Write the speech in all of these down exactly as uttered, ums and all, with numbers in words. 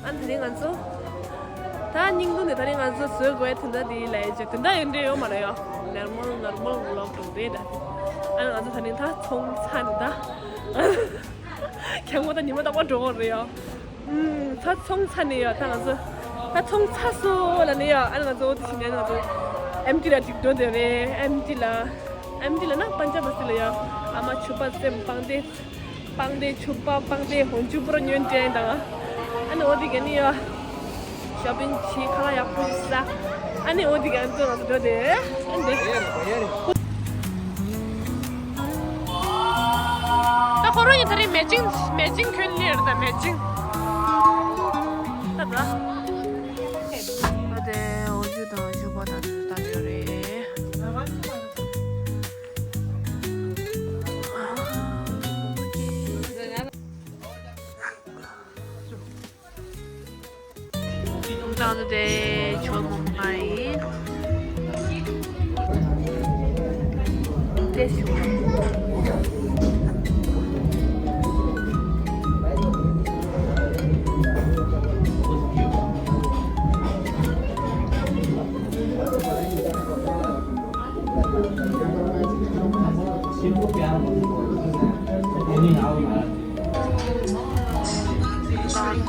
ཨ་ནི་དེ་རིང་ང་ཚོ་ད་སྙིང་དུ་ནས་དེ་རིང་ང་ཚོ་བཟོས་དགོས་དེ་འདྲ་དེ་ལས་ཅིག་དེ་འདྲ་ཡིན་འདྲ་ཡོད་མ་རེད་ཡ། ནོར་མལ་ནོར་མལ་ཝི་ལོག་འགྲོ་རེད་ད། ཨ་ནི་ང་ཚོ་དེ་རིང་ད་ཚོང་ཚ་ནས་ད། ཁྱེད་མོ་ད་ཉི་མ་རྟག་པར་འགྲོ་གི་རེད་ཡ། ཨུམ། ད་ཚོང་ཚ་ནས་ཡ། ད་ང་ཚོ་ད་ཚོང་ཚ་སོང་ལབ་ནས་ཡ། ཨ་ནི་ང་ཚོ་འོ་དེ་བྱས་ནས་ང་ཚོ་ཨེམ་ཊི་ལ་ཅིག་འགྲོ་འདོད་རེད། ཨེམ་ཊི་ལ། ཨེམ་ཊི་ལ་ན་པན་ཇ་བ་སི་ལ་ཡ། ཨ་མ་ཕྱུ་པ་སེམས་སྤང་སྟེ། སྤང་སྟེ་ཕྱུ་པ་སྤང་སྟེ་ཧོན་ཆུ་པུ་ར་ཉོན་ཅན་དང་། ཨ་ནི་འོ་དེ་ག་ནི་ཡ། ཤོ་པིང་བྱེད། ཁ་ལག་ཡག་པོ་ཟ། ཨ་ནི་འོ་དེ་ག་ང་ཚོ་ང་ཚོ་འགྲོ་དེ། ཨ་ནི་དེ། ད་ཁོ་རང་གཉིས་དེ་རིང་མེ་ཅིང་མེ་ཅིང་གྱོན་ལེར་ད་མེ་ཅིང་། ད་ད། ད་དེ་འོ་ཆུ་དང་ཕྱུ་པ་དང་ད་ཡོད་རེད། ང་ཚོ་དེ་ཇོ་མོ་མ་ཡིན། ད་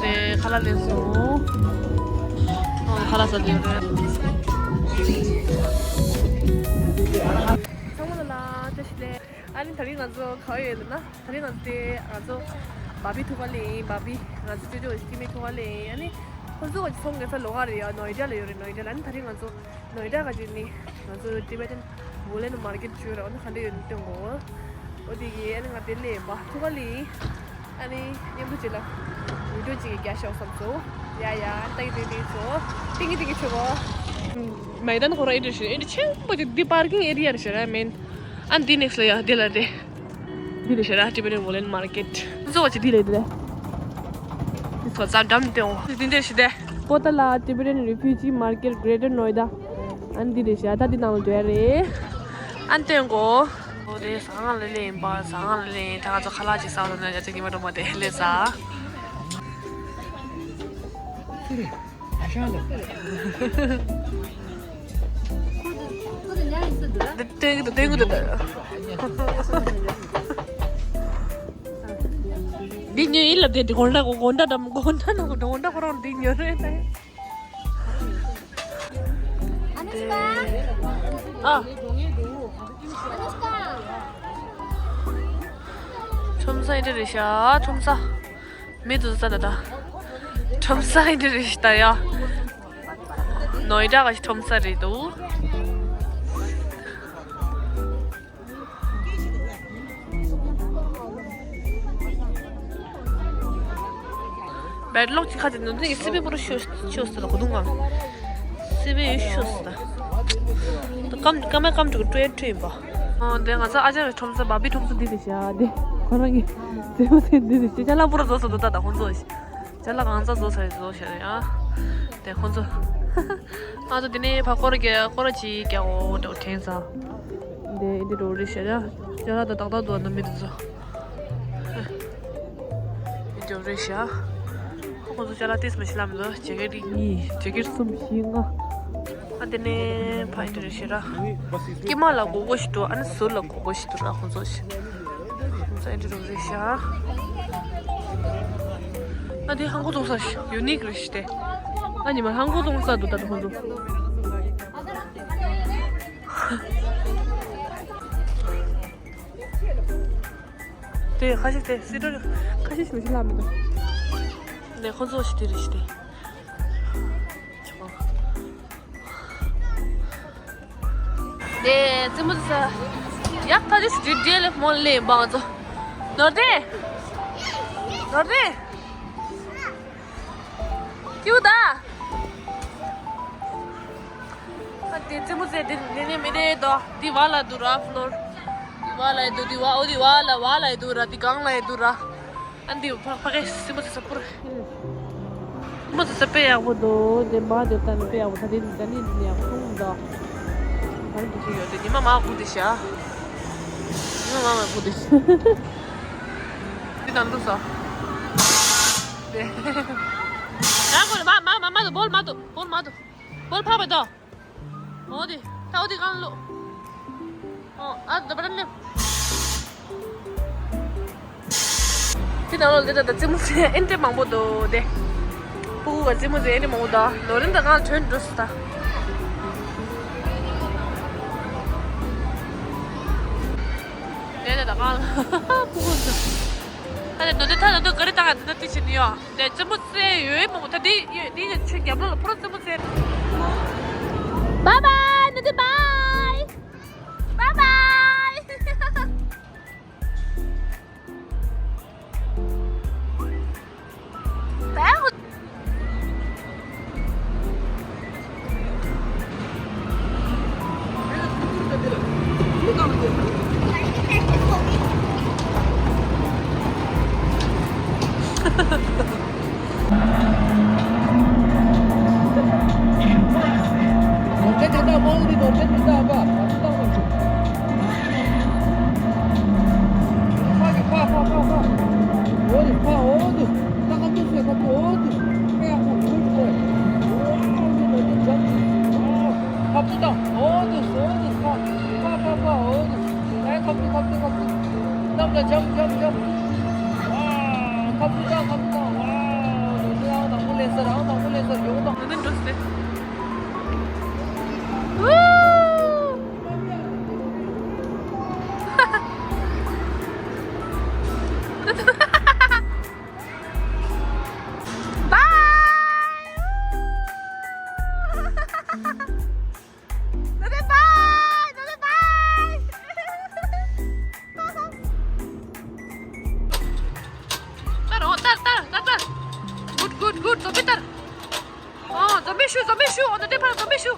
དེ་ཁ་ལག་ལེན་སོང་། ཨོ་ཁ་ལག་ཟ་དུས་རེད། ཚང་མ་ལ་བཀྲ་ཤིས་བདེ་ལེགས། ཨ་ནི་དེ་རིང་ང་ཚོ་ག་པར་ཡོད་ལབ་ན། དེ་རིང་ང་ཚོ་དེ་ང་ཚོ་བ་བི་ཐུག་ག་ལེན་ཡིན། བ་བི་ང་ཚོ་ཅོ་ཅོ་སྐྱེ་དམན་ཐུག་ག་ལེན་ཡིན། ཨ་ནི་ཁོ་ཚོ་ག་ཅིག་ཚོང་ག་ས་ལོགས་ཀ་རེད་ཡ། ནོ་ཡེ་ཌ་ལ་ཡོད་རེད། ནོ་ཡེ་ཌ་ལ། ཨ་ནི་དེ་རིང་ང་ཚོ་ནོ་ཡེ་ཌ་ག་ཅིག་ནི་ང་ཚོ་ཊི་བེ་ཊན་ཝུ་ལེན་མར་ཀེཊ་བྱོས་ར། ཨ་ནི་ག་འདྲ་ཡོད་ནི་སྟོན་གོ། འོ་དེ་གི་ཨ་ནི་ང་དེ་ལས་བ་ཐུག་ག་ལེན་ཡིན། ཨ་ནི་མཉམ་དུ་བྱས་ལ་བི་ཌི་ཡོ་ཅིག་རྒྱག་ཤོག་བསམ་སོང་། ཡ་ཡ། ཏག་ཏག་ཏག་ཏག་ཏིང་ངེ་ཏིང་ངེ་བྱེད་གོ། མེ་དན་ཁོ་རང་ཨེ་འདྲ་ཞིག་ཨེ་འདྲ་ཆེན་པོ་ཅིག་འདི་པར་ཀིང་ཨེ་རི་ཡ་རེད་ཤག་ར་མེན། ཨ་འདི་ནེག་སི་ལ་ཡ་འདི་ལ་རེད། འདི་རེད་ཤག་ར་ཊི་བེ་ཊན་ཝུ་ལེན་མར་ཀེཊ། འཛོ་བ་ཅིག་འདི་རེད་འདི་རེད། འདི་ཚོ་ཛ་འགྲམ་སྟེ་འོ། འདི་འདི་རེད་ཤག་དེ། པོ་ཏ་ལ་Tibetan Refugee Market Greater Noida། ཨ་འདི་རེད་ཤག་ད་འདི་ནང་ལ་འགྲོ་ཡ་རེད། ཨ་སྟོན་གོ། འོ་དེ་ཟ་ཁང་ལ་སླེབས་ཡིན་པ། ཟ་ཁང་ལ་སླེབས་ཡིན། ད་ང་ཚོ་ཁ་ལག་ཅིག་ཟ་འོ་ན་ཡ་ཅིག་ཉི་མ་འགྲོ་མ་དེ་སླེབས་ཟ། འདི་ཉོས་ཡིན་ལབ་དེ། འདི་དགོན་ཌ་དགོན་ཌ་དམ་དགོན་ཌ་ནང་དགོན་ཌ་ཁོ་རང་འདི་ཉོས་རེད་ད། ཨ། ཁྲོམ་ས་ཨེ་འདྲ་རེད་ཤག་ཁྲོམ་ས། མི་འདུག་ས་ད་ད། ཁྲོམ་ས་ཨེ་འདྲ་རེད་ཤག་ད་ཡ། ནོའི་ཌ་ག་ཁྲོམ་ས་རེད་འདུག་བེད་ལོག་ཅིག་ཁ་ཅིག་ནོར་འཛིན་གྱི་སི་པན་པུ་རུ་ཤོ་ཤོ་སི་ལ་གོ་དུང་ང་། སི་པན་ཡོད་ཤོ་སི་ལ། ད་ཀམ་ཀམ་མེ་ཀམ་ཅིག་སྤྲོད་སྤྲོད་ཡིན་པ། ཨོ་དེ་ང་ཚོ་ཨ་ཅག་གི་ཁྲོམ་ས་བ་བི་ཁྲོམ་ས་འདི་རེད་ཤག་དེ་ཁོ་རང་གི་རྩེད་མོ་རྩེ་འདི་རེད་ཤག་ཅ་ལག་པུ་ར་བཟོ་ས་འདུག་ད་ད་ཁོང་ཚོ་ཅ་ལག་གང་ཚ་བཟོ་ས་རེད་བཟོ་ཤག་རེད་ཨ། དེ་ཁོང་ཚོ། ང་ཚོ་དེ་ནས་ཕ་སྐོར་རྒྱག་སྐོར་ཅིག་རྒྱག་འོ་འདྲ་དྲན་ས། འདི་འདི་འགྲོ་རེད་ཤག་ཡ། ཅ་ལག་ད་ཏག་ཏག་འདུག་ཨ་ནི་མི་འདི་ཚོ། འདི་འགྲོ་རེད་ཤག་ཁོ་ཚོ་ཅ་ལག་ཏིས་མ་ཤི་ལམ་འདུག་ཇེ་ཀེ་ཊི་གཉིས། ཇེ་ཀེ་ཊི་གསུམ་བཞི་ལྔ། ཨ་དེ་ནས་ཕ་ཡི་འདི་རེད་ཤག་ར། སྐྱེས་མ་ལ་དགོས་དགོས་ཞིག་འདུག་ཨ་ནི་ཟུར་ལ་དགོས་དགོས་ཞིག་འདུག་ར་ཁོ་ཚོ་ཤག་ས་ཨེ་འདྲ་རུ་རེད་ཤག་ཨ་དེ་ཧང་གོ་ཙོང་ས་ཡུ་ནིག་རེད་ཤག་དེ། ཨ་ཉི་མ་ཧང་གོ་ཙོང་ས་འདུག་ད་དུང་ཁོང་ཚོ། དེ་ཁ་ཤས་དེ་སི་ཏྲ་ཁ་ཤས་ཤིག་མི་ཤེས་ལ་མི་འདུག་ནས་ཁོང་ཚོ་ཤི་དེ་རེད་ཤི་དེ། དེ་རྩེད་མོ་ས་ཡག་ཐག་ཆོད་ཞུ་རྒྱུ་ལས་མོ་ལས་འབངས་ཚོ། ནོར་དེ། ནོར་དེ། ཀྱུ་ད། ཨ་དེ་རྩེད་མོ་རྩེ་དེ་ནི་ནི་མི་དེ་དོ། དེ་བ་ལ་དུ་ར་ཕློར། དེ་བ་ལ་དུ་དེ་བ་ཨོ་དེ་བ་ལ་བ་ལ་དུ་ར་དེ་གང་ལ་དུ་ར། ཨ་འདི་ཕ་ཕ་གི་རྩེད་མོ་རྩེ་ས་པུར། རྩེད་མོ་རྩེ་ས་དཔེ་ཡག་པོ་འདུག་དེ་མ་དེ་ད་ནི་དཔེ་ཡག་པོ་ད་དེ་ནི་ད་ནི་ནི་ཡག་པོ་འདུག་ད་ནི་དེ་ཚོ་ཡོད་དེ་ཉི་མ་མ་སྒུག་དེ་ཤ། ཉི་མ་མ་མ་སྒུག་དེ་ཤ། དེ་ད་འདུག་ས། དེ། རང་གོ་ལ་མ་མ་མ་མ་དུ་བོལ་མ་དུ་བོལ་མ་དུ་བོལ་ཕ་བ་དོ། འོ་དེ་ད་འོ་དེ་གང་ལོ། ཨོ་ཨ་ད་པ་ར་ནེ། དེ་ནང་ལོ་དེ་ད་ད་རྩེད་མོ་རྩེ་ཨེ་འདྲ་མང་པོ་འདུག་དེ། ཕྲུ་གུ་ག་རྩེད་མོ་རྩེ་ཨེ་འདྲ་མང་པོ་འདུག་ལོ་རིམ་ད་གང་ཐོན་འགྲོ་སི་ད། དེ་ནས་ད་གང་ལ་ཕྲུ་གུ་འདུག་ད་ནི་ནོ་དེ་ད་ནོ་དེ་ག་རེ་ད་ག་དེ་ད་དེ་ཕྱིན་ཡོད། དེ་རྩེད་མོ་རྩེ་ཡོད་མོ། ད་དེ་ཡོད་དེ་ཡོད་ཆོས་རྒྱབ་ལོགས་ལ་ཕོ་རོ་རྩེད་མོ་རྩེ། Bye bye ནི་དེ་bye bye bye bye ཁ་བཏང་། འོ་དེ་སོ་དེ་ཁ་ཁ་ཁ་ཁ། འོ་དེ་ཨེ་ཁ་བཏང་ཁ་བཏང་ཁ་བཏང་། གནམ་ལ་འཇམ་འཇམ་འཇམ། ཝ། ཁ་བཏང་ཁ་བཏང་། ཝ། ལོ་ཟེར་ཨང་དང་པོ་ལེན་ས་རང་དང་པོ་ལེན་ས་ཡོང་དང་། ནི་འགྲོ་སེ། Bye. Bye bye. Bye bye. ཏར་འོ་ཏར་ཏར་ཏར་ཏར། Good good good. འཛོམས་པའི་ཏར། ཨོ་འཛོམས་པའི་ཤུ་འཛོམས་པའི་ཤུ། འོ་ན་དེ་ཕར་འཛོམས་པའི་ཤུ།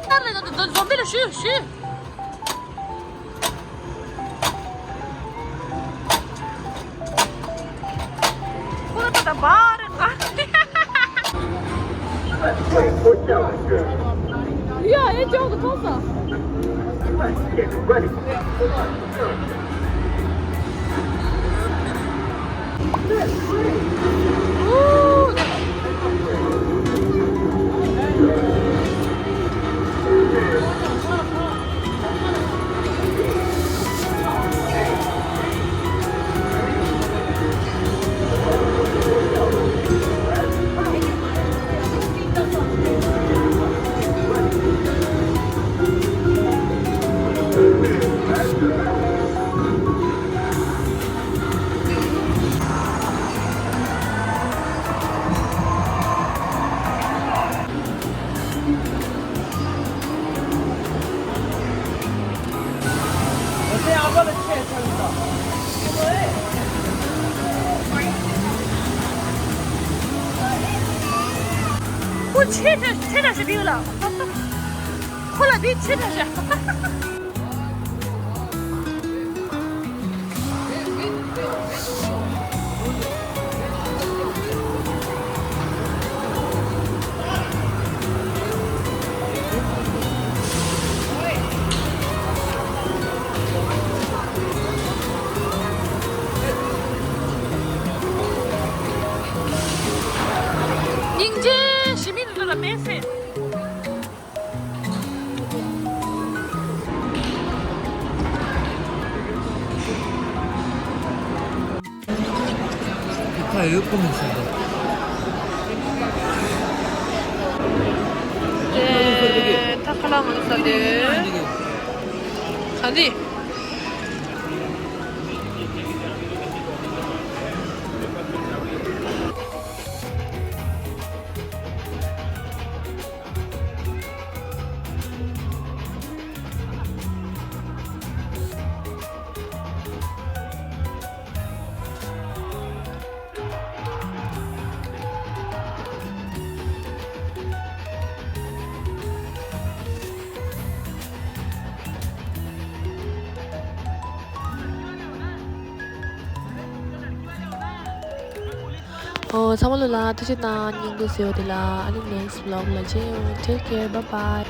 ཏར་ལ་ན་འཛོམས་པའི་ལ་ཤུ་ཤུ། ཁོ་ན་ད་ད་བར་ཨ། ཡ་ཨེ་ཅོག་གི་ཐོག་ས། ཁོ་ཆེ་ཆེ་ཆེ་ཆེ་ཞིག་ཡོད་ལ། ཁོ་ལ་འདི་ཆེ་ཆེ་ཆེ། སྙིང་རྗེ་ཞི་མི་ལ་ལ་མེད་སེ། ཁ་ཡོད་པོ་མི་ཤེས་དོ། ཨེ། ཐ་ཁ་ལ་ང་ཚོ་ས་དེ། ག་འདི། ཨོ་ཚང་མ་ལོ་ལ་ཐུགས་རྗེ་གནང་། སྙིང་རྗེ་ཟེར་བ་དེ་ལ། ཨ་ནི་next vlog ལ་མཇལ་ཡོང་། Take care, bye bye.